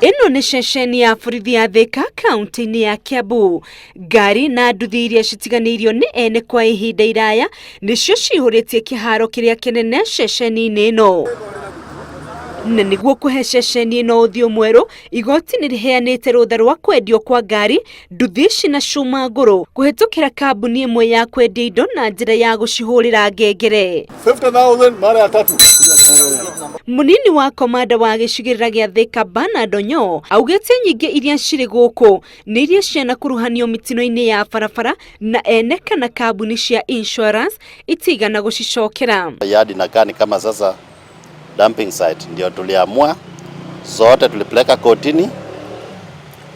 Ĩno nĩ ceceni ya borithi ya Thika kaunti-inĩ ya Kiambu. Ngari na nduthi iria citiganĩirio nĩ ene kwa ihinda iraya nĩcio cihũrĩtie kĩharo kĩrĩa kĩnene ceceni-inĩ ĩno. Na nĩguo kũhe ceceni ĩno ũthiũ mwerũ, igoti nĩ rĩheanĩte rũtha rwa kwendio kwa ngari, nduthi ici na cuma ngũrũ kũhĩtũkĩra kambuni ĩmwe ya kwendia indo na njĩra ya gũcihũrĩra ngengere. 50,000 mara ya tatu. Munini wa komanda wa gĩcigĩrĩra gĩa Thika Bernard Onyo augĩte nyingĩ iria cirĩ gũkũ nĩ iria cianakuruhanio mĩtino-inĩ ya barabara na ene kana kambuni cia insurance itigana gũcicokera. Yard inakaa ni kama sasa dumping site, ndio tuliamua zote tulipeleka kotini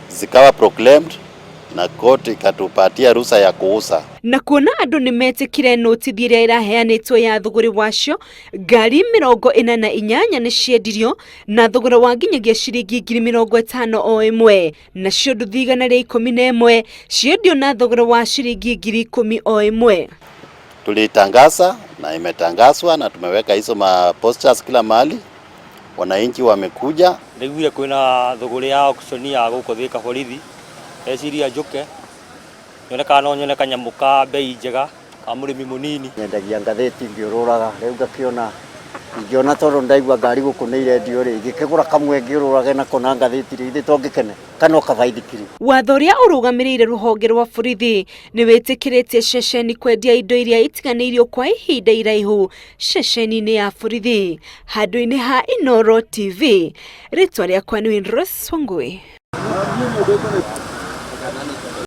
zikawa proclaimed na koti ikatupatia ruhusa ya kuuza. Na kuona andũ nĩ metĩkire notithi ĩrĩa ĩraheanĩtwo ya thũgũrĩ wacio, ngari 48 nĩ ciendirio na thogora wa nginyagia ciringi 50,000 o ĩmwe, nacio nduthi 111 ciendio na thogora wa ciringi 10,000 o ĩmwe. Tulitangaza na imetangazwa na tumeweka hizo ma posters kila mahali, wananchi wamekuja. Ndaiguire kwĩna thũgũrĩ ya auction ya gũkũ Thika borithi, ndeciria njũke nyone kana no nyone kanyamũ ka bei njega ka mũrĩmi mũnini. Nyendagia ngathĩti ngĩũrũraga, rĩu ngakĩona ingĩona tondũ ndaigua ngari gũkũ nĩ irendio rĩ, ingĩkĩgũra kamwe ngĩũrũrage nako na ngathĩti rĩ, ithe to ngĩkene kana o kabaithikiri. Watho ũrĩa ũrũgamĩrĩire rũhonge rwa borithi nĩ wĩtĩkĩrĩtie ceceni kwendia indo iria itiganĩirio kwa ihinda iraihu ceceni-inĩ ya borithi. Handũ-inĩ ha Inooro TV, rĩtwa rĩakwa nĩ Winrose Wangui.